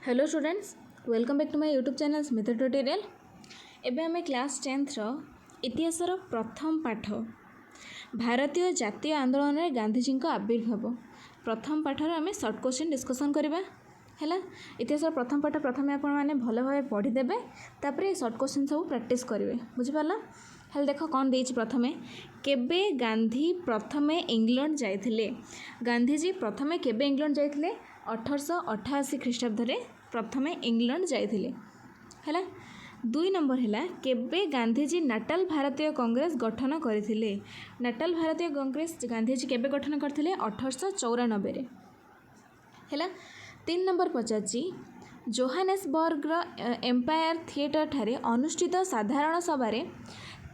Hello students, welcome back to my YouTube channel Smita Tutorial. ଏବେ ଆମେ class 10ଥର ଇତିହାସର ପ୍ରଥମ ପାଠ, ଭାରତୀୟ ଜାତୀୟ ଆନ୍ଦୋଳନରେ ଗାନ୍ଧିଜୀଙ୍କ ଆବିର୍ଭାବ, ପ୍ରଥମ ପାଠର ଆମେ ସର୍ଟ କୋଶ୍ଚିନ୍ ଡିସ୍କସନ୍ କରିବା। ହେଲା, ଇତିହାସର ପ୍ରଥମ ପାଠ ପ୍ରଥମେ ଆପଣମାନେ ଭଲ ଭାବେ ପଢ଼ିଦେବେ, ତାପରେ ସର୍ଟ କୋଶ୍ଚିନ୍ ସବୁ ପ୍ରାକ୍ଟିସ୍ କରିବେ। ବୁଝିପାରିଲ? ହେଲେ ଦେଖ କ'ଣ ଦେଇଛି ପ୍ରଥମେ। କେବେ ଗାନ୍ଧୀ ପ୍ରଥମେ ଇଂଲଣ୍ଡ ଯାଇଥିଲେ? ଗାନ୍ଧିଜୀ ପ୍ରଥମେ କେବେ ଇଂଲଣ୍ଡ ଯାଇଥିଲେ? 1888 ଖ୍ରୀଷ୍ଟାବ୍ଦରେ ପ୍ରଥମେ ଇଂଲଣ୍ଡ ଯାଇଥିଲେ। ହେଲା, 2 ନମ୍ବର ହେଲା, କେବେ ଗାନ୍ଧିଜୀ ନାଟାଲ ଭାରତୀୟ କଂଗ୍ରେସ ଗଠନ କରିଥିଲେ? ନାଟାଲ ଭାରତୀୟ କଂଗ୍ରେସ ଗାନ୍ଧିଜୀ କେବେ ଗଠନ କରିଥିଲେ? 1894ରେ। ହେଲା, 3 ନମ୍ବର ପଚାରିଛି, ଜୋହାନେସବର୍ଗର ଏମ୍ପାୟାର ଥିଏଟରଠାରେ ଅନୁଷ୍ଠିତ ସାଧାରଣ ସଭାରେ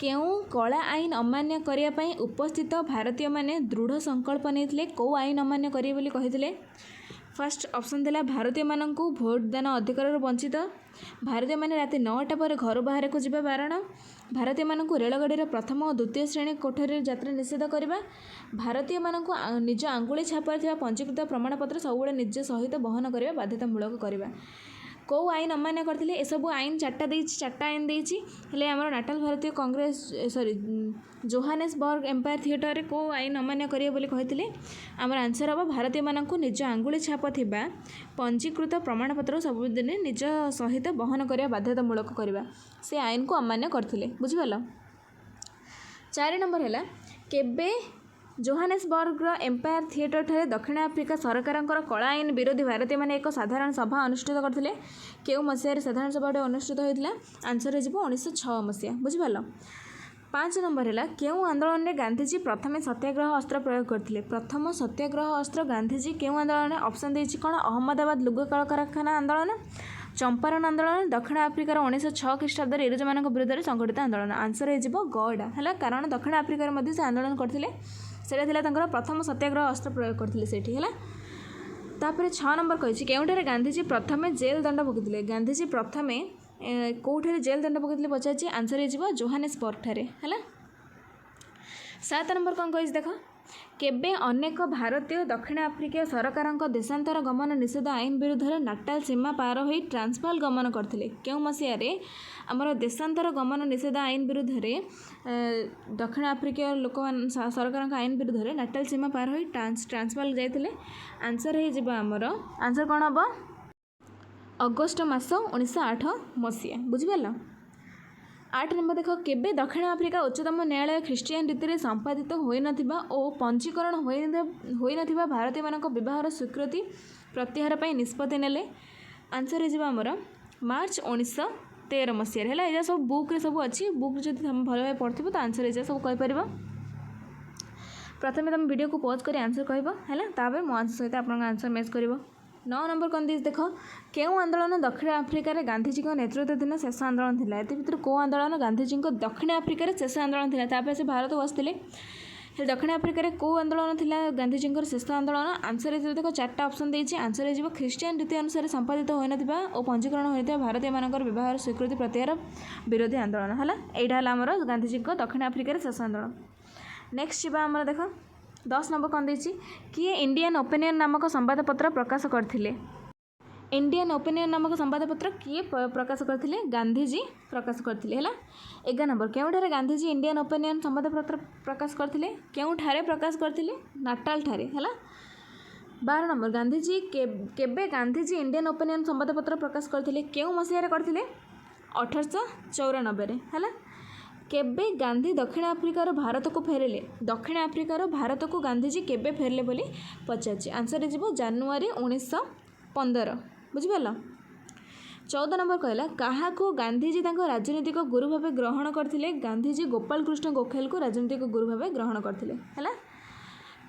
କେଉଁ କଳା ଆଇନ ଅମାନ୍ୟ କରିବା ପାଇଁ ଉପସ୍ଥିତ ଭାରତୀୟମାନେ ଦୃଢ଼ ସଂକଳ୍ପ ନେଇଥିଲେ? କେଉଁ ଆଇନ ଅମାନ୍ୟ କରିବେ ବୋଲି କହିଥିଲେ? ଫାର୍ଷ୍ଟ ଅପସନ୍ ଥିଲା ଭାରତୀୟମାନଙ୍କୁ ଭୋଟଦାନ ଅଧିକାରରୁ ବଞ୍ଚିତ, ଭାରତୀୟମାନେ ରାତି 9ଟା ପରେ ଘରୁ ବାହାରକୁ ଯିବା ବାରଣ, ଭାରତୀୟମାନଙ୍କୁ ରେଳଗାଡ଼ିର ପ୍ରଥମ ଓ ଦ୍ୱିତୀୟ ଶ୍ରେଣୀ କୋଠରୀରେ ଯାତ୍ରା ନିଷେଧ କରିବା, ଭାରତୀୟମାନଙ୍କୁ ନିଜ ଆଙ୍ଗୁଳି ଛାପରେ ଥିବା ପଞ୍ଜୀକୃତ ପ୍ରମାଣପତ୍ର ସବୁବେଳେ ନିଜ ସହିତ ବହନ କରିବା ବାଧ୍ୟତାମୂଳକ କରିବା। କେଉଁ ଆଇନ ଅମାନ୍ୟ କରିଥିଲେ? ଏସବୁ ଆଇନ ଚାରିଟା ଦେଇଛି, ଚାରିଟା ଆଇନ ଦେଇଛି। ହେଲେ ଆମର ନାଟାଲ ଭାରତୀୟ କଂଗ୍ରେସ, ସରି, ଜୋହାନେସବର୍ଗ ଏମ୍ପାୟାର ଥିଏଟରରେ କେଉଁ ଆଇନ ଅମାନ୍ୟ କରିବେ ବୋଲି କହିଥିଲେ? ଆମର ଆନ୍ସର୍ ହେବ ଭାରତୀୟମାନଙ୍କୁ ନିଜ ଆଙ୍ଗୁଳି ଛାପ ଥିବା ପଞ୍ଜୀକୃତ ପ୍ରମାଣପତ୍ର ସବୁଦିନ ନିଜ ସହିତ ବହନ କରିବା ବାଧ୍ୟତାମୂଳକ କରିବା, ସେ ଆଇନକୁ ଅମାନ୍ୟ କରିଥିଲେ। ବୁଝିପାରିଲ? 4 ନମ୍ବର ହେଲା, କେବେ ଜୋହାନେସବର୍ଗର ଏମ୍ପାୟାର ଥିଏଟରଠାରେ ଦକ୍ଷିଣ ଆଫ୍ରିକା ସରକାରଙ୍କର କଳା ଆଇନ ବିରୋଧୀ ଭାରତୀୟମାନେ ଏକ ସାଧାରଣ ସଭା ଅନୁଷ୍ଠିତ କରିଥିଲେ? କେଉଁ ମସିହାରେ ସାଧାରଣ ସଭାଟି ଅନୁଷ୍ଠିତ ହୋଇଥିଲା? ଆନ୍ସର୍ ହେଇଯିବ 1906 ମସିହା। ବୁଝିପାରିଲ? 5 ନମ୍ବର ହେଲା, କେଉଁ ଆନ୍ଦୋଳନରେ ଗାନ୍ଧିଜୀ ପ୍ରଥମେ ସତ୍ୟାଗ୍ରହ ଅସ୍ତ୍ର ପ୍ରୟୋଗ କରିଥିଲେ? ପ୍ରଥମ ସତ୍ୟାଗ୍ରହ ଅସ୍ତ୍ର ଗାନ୍ଧିଜୀ କେଉଁ ଆନ୍ଦୋଳନରେ? ଅପସନ୍ ଦେଇଛି କ'ଣ? ଅହମ୍ମଦାବାଦ ଲୁଗା କଳକାରଖାନା ଆନ୍ଦୋଳନ, ଚମ୍ପାରନ ଆନ୍ଦୋଳନ, ଦକ୍ଷିଣ ଆଫ୍ରିକାର 1906 ଖ୍ରୀଷ୍ଟାବ୍ଦରେ ଇଂରେଜମାନଙ୍କ ବିରୁଦ୍ଧରେ ସଂଗଠିତ ଆନ୍ଦୋଳନ। ଆନ୍ସର୍ ହେଇଯିବ ଗଡ଼ା। ହେଲା, କାରଣ ଦକ୍ଷିଣ ଆଫ୍ରିକାରେ ମଧ୍ୟ ସେ ଆନ୍ଦୋଳନ କରିଥିଲେ। ସେଇଟା ଥିଲା ତାଙ୍କର ପ୍ରଥମ ସତ୍ୟାଗ୍ରହ ଅସ୍ତ୍ର ପ୍ରୟୋଗ କରିଥିଲେ ସେଇଠି। ହେଲା, ତାପରେ 6 ନମ୍ବର କହିଛି, କେଉଁଠାରେ ଗାନ୍ଧିଜୀ ପ୍ରଥମେ ଜେଲ୍ ଦଣ୍ଡ ଭୋଗିଥିଲେ? ଗାନ୍ଧିଜୀ ପ୍ରଥମେ କେଉଁଠାରେ ଜେଲ୍ ଦଣ୍ଡ ଭୋଗିଥିଲେ ପଚାରିଛି। ଆନ୍ସର୍ ହେଇଯିବ ଜୋହାନେସବର୍ଗଠାରେ। ହେଲା, 7 ନମ୍ବର କ'ଣ କହିଛି ଦେଖ। କେବେ ଅନେକ ଭାରତୀୟ ଦକ୍ଷିଣ ଆଫ୍ରିକୀୟ ସରକାରଙ୍କ ଦେଶାନ୍ତର ଗମନ ନିଷେଧ ଆଇନ ବିରୁଦ୍ଧରେ ନାଟାଲ ସୀମା ପାର ହୋଇ ଟ୍ରାନ୍ସଭାଲ ଗମନ କରିଥିଲେ? କେଉଁ ମସିହାରେ ଆମର ଦେଶାନ୍ତର ଗମନ ନିଷେଧ ଆଇନ ବିରୁଦ୍ଧରେ, ଦକ୍ଷିଣ ଆଫ୍ରିକୀୟ ଲୋକମାନେ ସରକାରଙ୍କ ଆଇନ ବିରୁଦ୍ଧରେ ନାଟାଲ ସୀମା ପାର ହୋଇ ଟ୍ରାନ୍ସଭାଲ ଯାଇଥିଲେ? ଆନ୍ସର୍ ହେଇଯିବ ଆମର, ଆନ୍ସର୍ କ'ଣ ହେବ? ଅଗଷ୍ଟ ମାସ 1908 ମସିହା। ବୁଝିପାରିଲ? 8 ନମ୍ବର ଦେଖ, କେବେ ଦକ୍ଷିଣ ଆଫ୍ରିକା ଉଚ୍ଚତମ ନ୍ୟାୟାଳୟ ଖ୍ରୀଷ୍ଟିଆନ ରୀତିରେ ସମ୍ପାଦିତ ହୋଇନଥିବା ଓ ପଞ୍ଜୀକରଣ ହୋଇନଥିବା ଭାରତୀୟମାନଙ୍କ ବିବାହର ସ୍ୱୀକୃତି ପ୍ରତ୍ୟାହାର ପାଇଁ ନିଷ୍ପତ୍ତି ନେଲେ? ଆନ୍ସର୍ ହେଇଯିବ ଆମର ମାର୍ଚ୍ଚ 1913 ମସିହାରେ। ହେଲା, ଏଇଟା ସବୁ ବୁକ୍ରେ ସବୁ ଅଛି। ବୁକ୍ ଯଦି ତମେ ଭଲ ଭାବେ ପଢ଼ିଥିବ ତ ଆନ୍ସର୍ ହେଇଯିବ, ସବୁ କହିପାରିବ। ପ୍ରଥମେ ତୁମେ ଭିଡ଼ିଓକୁ ପଜ୍ କରି ଆନ୍ସର୍ କହିବ। ହେଲା, ତାପରେ ମୋ ଆନ୍ସର୍ ସହିତ ଆପଣଙ୍କ ଆନ୍ସର୍ ମ୍ୟାଚ୍ କରିବ। 9 ନମ୍ବର କ'ଣ ଦେଇଛି ଦେଖ। କେଉଁ ଆନ୍ଦୋଳନ ଦକ୍ଷିଣ ଆଫ୍ରିକାରେ ଗାନ୍ଧିଜୀଙ୍କ ନେତୃତ୍ୱାଧୀନ ଶେଷ ଆନ୍ଦୋଳନ ଥିଲା? ଏଥି ଭିତରୁ କେଉଁ ଆନ୍ଦୋଳନ ଗାନ୍ଧିଜୀଙ୍କ ଦକ୍ଷିଣ ଆଫ୍ରିକାରେ ଶେଷ ଆନ୍ଦୋଳନ ଥିଲା? ତାପରେ ସେ ଭାରତକୁ ଆସିଥିଲେ। ହେଲେ ଦକ୍ଷିଣ ଆଫ୍ରିକାରେ କେଉଁ ଆନ୍ଦୋଳନ ଥିଲା ଗାନ୍ଧିଜୀଙ୍କର ଶେଷ ଆନ୍ଦୋଳନ? ଆନ୍ସର୍ ହେଇଯିବ, ଦେଖ ଚାରିଟା ଅପସନ୍ ଦେଇଛି, ଆନ୍ସର୍ ହେଇଯିବ ଖ୍ରୀଷ୍ଟିଆନ ରୀତି ଅନୁସାରେ ସମ୍ପାଦିତ ହୋଇନଥିବା ଓ ପଞ୍ଜୀକରଣ ହୋଇଥିବା ଭାରତୀୟମାନଙ୍କର ବିବାହର ସ୍ୱୀକୃତି ପ୍ରତ୍ୟାହାର ବିରୋଧୀ ଆନ୍ଦୋଳନ। ହେଲା, ଏଇଟା ହେଲା ଆମର ଗାନ୍ଧିଜୀଙ୍କ ଦକ୍ଷିଣ ଆଫ୍ରିକାରେ ଶେଷ ଆନ୍ଦୋଳନ। ନେକ୍ସଟ ଯିବା ଆମର। ଦେଖ 10 ନମ୍ବର କ'ଣ ଦେଇଛି। କିଏ ଇଣ୍ଡିଆନ୍ ଓପିନିଅନ୍ ନାମକ ସମ୍ବାଦପତ୍ର ପ୍ରକାଶ କରିଥିଲେ? ଇଣ୍ଡିଆନ୍ ଓପିନିଅନ୍ ନାମକ ସମ୍ବାଦପତ୍ର କିଏ ପ୍ରକାଶ କରିଥିଲେ? ଗାନ୍ଧିଜୀ ପ୍ରକାଶ କରିଥିଲେ। ହେଲା, 11 ନମ୍ବର, କେଉଁଠାରେ ଗାନ୍ଧିଜୀ ଇଣ୍ଡିଆନ୍ ଓପିନିଅନ୍ ସମ୍ବାଦପତ୍ର ପ୍ରକାଶ କରିଥିଲେ? କେଉଁଠାରେ ପ୍ରକାଶ କରିଥିଲେ? ନାଟାଲଠାରେ। ହେଲା, 12 ନମ୍ବର, ଗାନ୍ଧିଜୀ କେବେ ଗାନ୍ଧିଜୀ ଇଣ୍ଡିଆନ୍ ଓପିନିଅନ୍ ସମ୍ବାଦପତ୍ର ପ୍ରକାଶ କରିଥିଲେ? କେଉଁ ମସିହାରେ କରିଥିଲେ? 1894ରେ। ହେଲା, କେବେ ଗାନ୍ଧୀ ଦକ୍ଷିଣ ଆଫ୍ରିକାରୁ ଭାରତକୁ ଫେରିଲେ? ଦକ୍ଷିଣ ଆଫ୍ରିକାରୁ ଭାରତକୁ ଗାନ୍ଧିଜୀ କେବେ ଫେରିଲେ ବୋଲି ପଚାରିଛି। ଆନ୍ସର୍ ହେଇଯିବ ଜାନୁଆରୀ 1915। ବୁଝିପାରିଲ? 14 ନମ୍ବର କହିଲା, କାହାକୁ ଗାନ୍ଧିଜୀ ତାଙ୍କ ରାଜନୈତିକ ଗୁରୁ ଭାବେ ଗ୍ରହଣ କରିଥିଲେ? ଗାନ୍ଧିଜୀ ଗୋପାଳ କୃଷ୍ଣ ଗୋଖେଲକୁ ରାଜନୈତିକ ଗୁରୁ ଭାବେ ଗ୍ରହଣ କରିଥିଲେ। ହେଲା,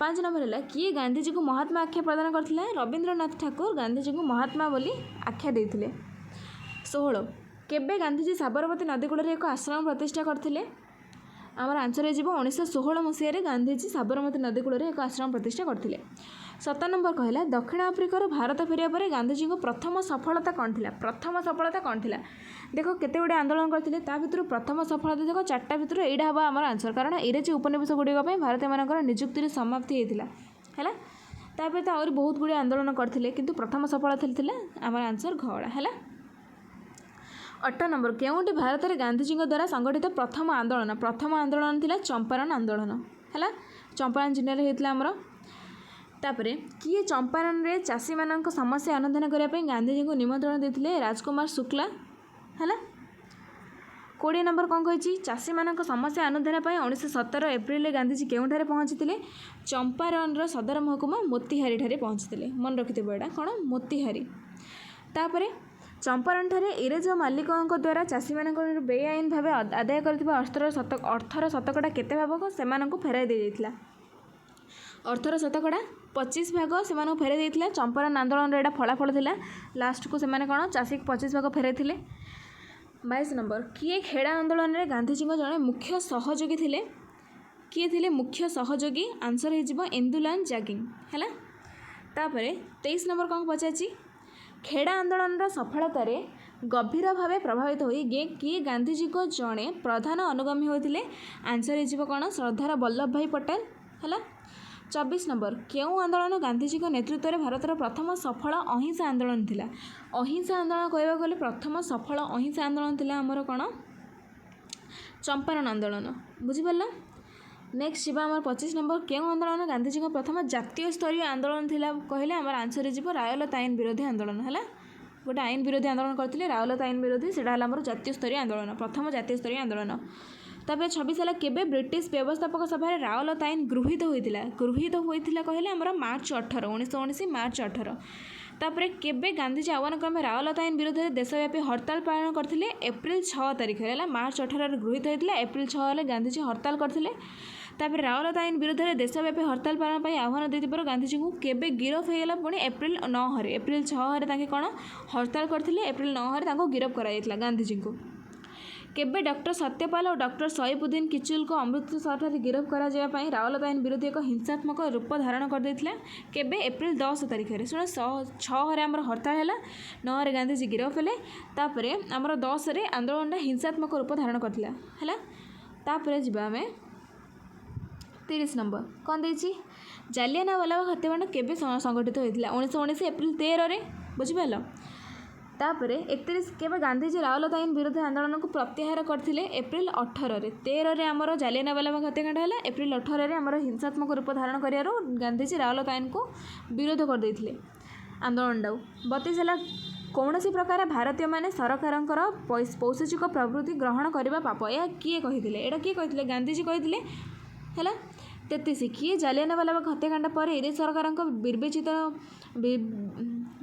5 ନମ୍ବର ହେଲା, କିଏ ଗାନ୍ଧିଜୀକୁ ମହାତ୍ମା ଆଖ୍ୟା ପ୍ରଦାନ କରିଥିଲା? ରବୀନ୍ଦ୍ରନାଥ ଠାକୁର ଗାନ୍ଧିଜୀଙ୍କୁ ମହାତ୍ମା ବୋଲି ଆଖ୍ୟା ଦେଇଥିଲେ। 16, କେବେ ଗାନ୍ଧିଜୀ ସାବରମତୀ ନଦୀ କୂଳରେ ଏକ ଆଶ୍ରମ ପ୍ରତିଷ୍ଠା କରିଥିଲେ? ଆମର ଆନ୍ସର୍ ହେଇଯିବ 1916 ମସିହାରେ ଗାନ୍ଧିଜୀ ସାବରମତୀ ନଦୀ କୂଳରେ ଏକ ଆଶ୍ରମ ପ୍ରତିଷ୍ଠା କରିଥିଲେ। 17 ନମ୍ବର କହିଲା, ଦକ୍ଷିଣ ଆଫ୍ରିକାରୁ ଭାରତ ଫେରିବା ପରେ ଗାନ୍ଧିଜୀଙ୍କ ପ୍ରଥମ ସଫଳତା କ'ଣ ଥିଲା? ପ୍ରଥମ ସଫଳତା କ'ଣ ଥିଲା? ଦେଖ କେତେ ଗୁଡ଼ିଏ ଆନ୍ଦୋଳନ କରିଥିଲେ, ତା ଭିତରୁ ପ୍ରଥମ ସଫଳତା ଦେଖ ଚାରିଟା ଭିତରୁ ଏଇଟା ହେବ ଆମର ଆନ୍ସର୍, କାରଣ ଇଂରେଜୀ ଉପନିବେଶ ଗୁଡ଼ିକ ପାଇଁ ଭାରତୀୟମାନଙ୍କର ନିଯୁକ୍ତିରେ ସମାପ୍ତି ହେଇଥିଲା। ହେଲା, ତାପରେ ତ ଆହୁରି ବହୁତ ଗୁଡ଼ିଏ ଆନ୍ଦୋଳନ କରିଥିଲେ, କିନ୍ତୁ ପ୍ରଥମ ସଫଳ ଥିଲା ଆମର ଆନ୍ସର୍ ଘ ହେଲା। 18 ନମ୍ବର, କେଉଁଠି ଭାରତରେ ଗାନ୍ଧିଜୀଙ୍କ ଦ୍ୱାରା ସଂଗଠିତ ପ୍ରଥମ ଆନ୍ଦୋଳନ? ପ୍ରଥମ ଆନ୍ଦୋଳନ ଥିଲା ଚମ୍ପାରଣ ଆନ୍ଦୋଳନ ହେଲା, ଚମ୍ପାରଣ ଜିଲ୍ଲାରେ ହେଇଥିଲା ଆମର। ତାପରେ କିଏ ଚମ୍ପାରଣରେ ଚାଷୀମାନଙ୍କ ସମସ୍ୟା ଅନୁଧ୍ୟାନ କରିବା ପାଇଁ ଗାନ୍ଧିଜୀଙ୍କୁ ନିମନ୍ତ୍ରଣ ଦେଇଥିଲେ? ରାଜକୁମାର ଶୁକ୍ଲା ହେଲା। 20 ନମ୍ବର କ'ଣ କହିଛି? ଚାଷୀମାନଙ୍କ ସମସ୍ୟା ଅନୁଧ୍ୟାନ ପାଇଁ 1917 ଏପ୍ରିଲରେ ଗାନ୍ଧିଜୀ କେଉଁଠାରେ ପହଞ୍ଚିଥିଲେ? ଚମ୍ପାରଣର ସଦର ମହକୁମା ମୋତିହାରିଠାରେ ପହଞ୍ଚିଥିଲେ। ମନେ ରଖିଥିବ ଏଇଟା କ'ଣ, ମୋତିହାରି। ତାପରେ ଚମ୍ପାରଣଠାରେ ଇଂରେଜ ମାଲିକଙ୍କ ଦ୍ୱାରା ଚାଷୀମାନଙ୍କଠାରୁ ବେଆଇନ ଭାବେ ଆଦାୟ କରିଥିବା ଅର୍ଥର ଶତକଡ଼ା କେତେ ଭାଗ ସେମାନଙ୍କୁ ଫେରାଇ ଦିଆଯାଇଥିଲା? ଅର୍ଥର ଶତକଡ଼ା 25 ଭାଗ ସେମାନଙ୍କୁ ଫେରାଇ ଦେଇଥିଲା। ଚମ୍ପାରଣ ଆନ୍ଦୋଳନର ଏଇଟା ଫଳାଫଳ ଥିଲା। ଲାଷ୍ଟକୁ ସେମାନେ କ'ଣ ଚାଷୀକୁ 25 ଭାଗ ଫେରାଇଥିଲେ। 22 ନମ୍ବର, କିଏ ଖେଡ଼ା ଆନ୍ଦୋଳନରେ ଗାନ୍ଧିଜୀଙ୍କ ଜଣେ ମୁଖ୍ୟ ସହଯୋଗୀ ଥିଲେ? କିଏ ଥିଲେ ମୁଖ୍ୟ ସହଯୋଗୀ? ଆନ୍ସର୍ ହେଇଯିବ ଇନ୍ଦୁଲାଲ ଜାଗିଙ୍ଗ ହେଲା। ତାପରେ 23 ନମ୍ବର କ'ଣ ପଚାରିଛି? ଖେଡ଼ା ଆନ୍ଦୋଳନର ସଫଳତାରେ ଗଭୀର ଭାବେ ପ୍ରଭାବିତ ହୋଇ କିଏ ଗାନ୍ଧିଜୀଙ୍କ ଜଣେ ପ୍ରଧାନ ଅନୁଗାମୀ ହୋଇଥିଲେ? ଆନ୍ସର୍ ହେଇଯିବ କ'ଣ, ସର୍ଦ୍ଦାର ବଲ୍ଲଭ ଭାଇ ପଟେଲ ହେଲା। 24 ନମ୍ବର, କେଉଁ ଆନ୍ଦୋଳନ ଗାନ୍ଧିଜୀଙ୍କ ନେତୃତ୍ୱରେ ଭାରତର ପ୍ରଥମ ସଫଳ ଅହିଂସା ଆନ୍ଦୋଳନ ଥିଲା? ଅହିଂସା ଆନ୍ଦୋଳନ କହିବାକୁ ଗଲେ ପ୍ରଥମ ସଫଳ ଅହିଂସା ଆନ୍ଦୋଳନ ଥିଲା ଆମର କ'ଣ, ଚମ୍ପାରଣ ଆନ୍ଦୋଳନ। ବୁଝିପାରିଲ? ନେକ୍ସଟ ଯିବା ଆମର 25 ନମ୍ବର, କେଉଁ ଆନ୍ଦୋଳନ ଗାନ୍ଧିଜୀଙ୍କ ପ୍ରଥମ ଜାତୀୟ ସ୍ତରୀୟ ଆନ୍ଦୋଳନ ଥିଲା କହିଲେ ଆମର ଆନ୍ସର୍ ହେଇଯିବ ରାୟଲତ ଆଇନ ବିରୋଧୀ ଆନ୍ଦୋଳନ ହେଲା। ଗୋଟେ ଆଇନ ବିରୋଧୀ ଆନ୍ଦୋଳନ କରିଥିଲେ ରାୟଲତ ଆଇନ ବିରୋଧୀ, ସେଇଟା ହେଲା ଆମର ଜାତୀୟ ସ୍ତରୀୟ ଆନ୍ଦୋଳନ, ପ୍ରଥମ ଜାତୀୟ ସ୍ତରୀୟ ଆନ୍ଦୋଳନ। ତାପରେ 26 ହେଲା, କେବେ ବ୍ରିଟିଶ ବ୍ୟବସ୍ଥାପକ ସଭାରେ ରାଓଲତ ଆଇନ ଗୃହୀତ ହୋଇଥିଲା? ଗୃହୀତ ହୋଇଥିଲା କହିଲେ ଆମର ମାର୍ଚ୍ଚ 18, 1919 ମାର୍ଚ୍ଚ 18। ତାପରେ କେବେ ଗାନ୍ଧିଜୀ ଆହ୍ୱାନ କ୍ରମେ ରାଓଲତ ଆଇନ ବିରୋଧରେ ଦେଶବ୍ୟାପୀ ହରତାଳ ପାଳନ କରିଥିଲେ? ଏପ୍ରିଲ 6 ତାରିଖରେ ହେଲା। ମାର୍ଚ୍ଚ 18ରେ ଗୃହୀତ ହୋଇଥିଲା, ଏପ୍ରିଲ 6ରେ ଗାନ୍ଧିଜୀ ହରତାଳ କରିଥିଲେ। ତାପରେ ରାଓଲତ ଆଇନ ବିରୋଧରେ ଦେଶବ୍ୟାପୀ ହରତାଳ ପାଳନ ପାଇଁ ଆହ୍ୱାନ ଦେଇଥିବାରୁ ଗାନ୍ଧିଜୀଙ୍କୁ କେବେ ଗିରଫ ହୋଇଗଲା? ପୁଣି ଏପ୍ରିଲ 9ରେ। ଏପ୍ରିଲ 6ରେ ତାଙ୍କେ କ'ଣ ହରତାଳ କରିଥିଲେ, ଏପ୍ରିଲ 9ରେ ତାଙ୍କୁ ଗିରଫ କରାଯାଇଥିଲା ଗାନ୍ଧିଜୀଙ୍କୁ। କେବେ ଡକ୍ଟର ସତ୍ୟପାଲ ଓ ଡକ୍ଟର ସଇଫୁଦ୍ଦିନ କିଚୁଲଙ୍କୁ ଅମୃତସରଠାରେ ଗିରଫ କରାଯିବା ପାଇଁ ରାଓଲତ ଆଇନ ବିରୋଧୀ ଏକ ହିଂସାତ୍ମକ ରୂପ ଧାରଣ କରିଦେଇଥିଲା? କେବେ? ଏପ୍ରିଲ 10 ତାରିଖରେ। ଶୁଣ, 6ରେ ଆମର ହରତାଳ ହେଲା, 9ରେ ଗାନ୍ଧିଜୀ ଗିରଫ ହେଲେ, ତାପରେ ଆମର 10ରେ ଆନ୍ଦୋଳନଟା ହିଂସାତ୍ମକ ରୂପ ଧାରଣ କରିଥିଲା ହେଲା। ତାପରେ ଯିବା ଆମେ 30 ନମ୍ବର, କ'ଣ ଦେଇଛି? ଜାଲିଆନାୱାଲାବାଗ ହତ୍ୟାକାଣ୍ଡ କେବେ ସଂଗଠିତ ହୋଇଥିଲା? 1919 ଏପ୍ରିଲ 13ରେ। ବୁଝିପାରିଲ? ତାପରେ 31, କେବେ ଗାନ୍ଧିଜୀ ରାଓଲତ ଆଇନ ବିରୋଧୀ ଆନ୍ଦୋଳନକୁ ପ୍ରତ୍ୟାହାର କରିଥିଲେ? ଏପ୍ରିଲ 18ରେ। 13ରେ ଆମର ଜାଲିଆନାୱାଲାବାଗ ହତ୍ୟାକାଣ୍ଡ ହେଲା, ଏପ୍ରିଲ 18ରେ ଆମର ହିଂସାତ୍ମକ ରୂପ ଧାରଣ କରିବାରୁ ଗାନ୍ଧିଜୀ ରାଓଲତ ଆଇନକୁ ବିରୋଧ କରିଦେଇଥିଲେ ଆନ୍ଦୋଳନଟାକୁ। 32 ହେଲା, କୌଣସି ପ୍ରକାର ଭାରତୀୟମାନେ ସରକାରଙ୍କର ପୈଶାଚିକ ପ୍ରବୃତ୍ତି ଗ୍ରହଣ କରିବା ପାପ, ଏହା କିଏ କହିଥିଲେ? ଏଇଟା କିଏ କହିଥିଲେ? ଗାନ୍ଧିଜୀ କହିଥିଲେ ହେଲା। 33, କିଏ ଜାଲିଆନାୱାଲାବାଗ ହତ୍ୟାକାଣ୍ଡ ପରେ ଇଂରେଜ ସରକାରଙ୍କ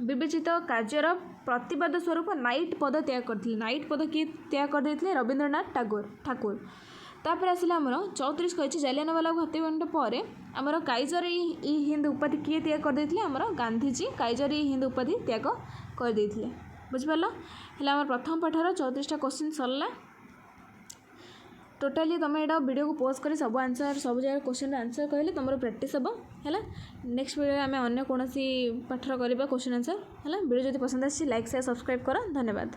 ବିବେଚିତ କାର୍ଯ୍ୟର ପ୍ରତିବାଦ ସ୍ୱରୂପ ନାଇଟ୍ ପଦ ତ୍ୟାଗ କରିଥିଲେ? ନାଇଟ୍ ପଦ କିଏ ତ୍ୟାଗ କରିଦେଇଥିଲେ? ରବୀନ୍ଦ୍ରନାଥ ଠାକୁର। ତାପରେ ଆସିଲା ଆମର 34, କହିଛି ଜାଲିଆନାୱାଲାବାଗ ହତ୍ୟାକାଣ୍ଡ ପରେ ଆମର କାଇଜର ଇ ହିନ୍ଦ ଉପାଧି କିଏ ତ୍ୟାଗ କରିଦେଇଥିଲେ? ଆମର ଗାନ୍ଧିଜୀ କାଇଜର ଇ ହିନ୍ଦ ଉପାଧି ତ୍ୟାଗ କରିଦେଇଥିଲେ। ବୁଝିପାରିଲ? ହେଲା ଆମର ପ୍ରଥମ ପାଠର 34ଟା କୋଶ୍ଚିନ୍ ସରିଲା। ଟୋଟାଲି ତୁମେ ଏଇଟା ଭିଡ଼ିଓକୁ ପୋଜ୍ କରି ସବୁ ଆନ୍ସର୍, ସବୁ ଜାଗାରେ କୋଶ୍ଚିନ୍ର ଆନ୍ସର୍ କହିଲେ ତୁମର ପ୍ରାକ୍ଟିସ୍ ହେବ ହେଲା। ନେକ୍ସଟ ଭିଡ଼ିଓରେ ଆମେ ଅନ୍ୟ କୌଣସି ପାଠର କରିବା କୋଶ୍ଚିନ୍ ଆନ୍ସର୍ ହେଲା। ଭିଡ଼ିଓ ଯଦି ପସନ୍ଦ ଆସିଛି ଲାଇକ୍, ସେୟାର, ସବସ୍କ୍ରାଇବ୍ କର। ଧନ୍ୟବାଦ।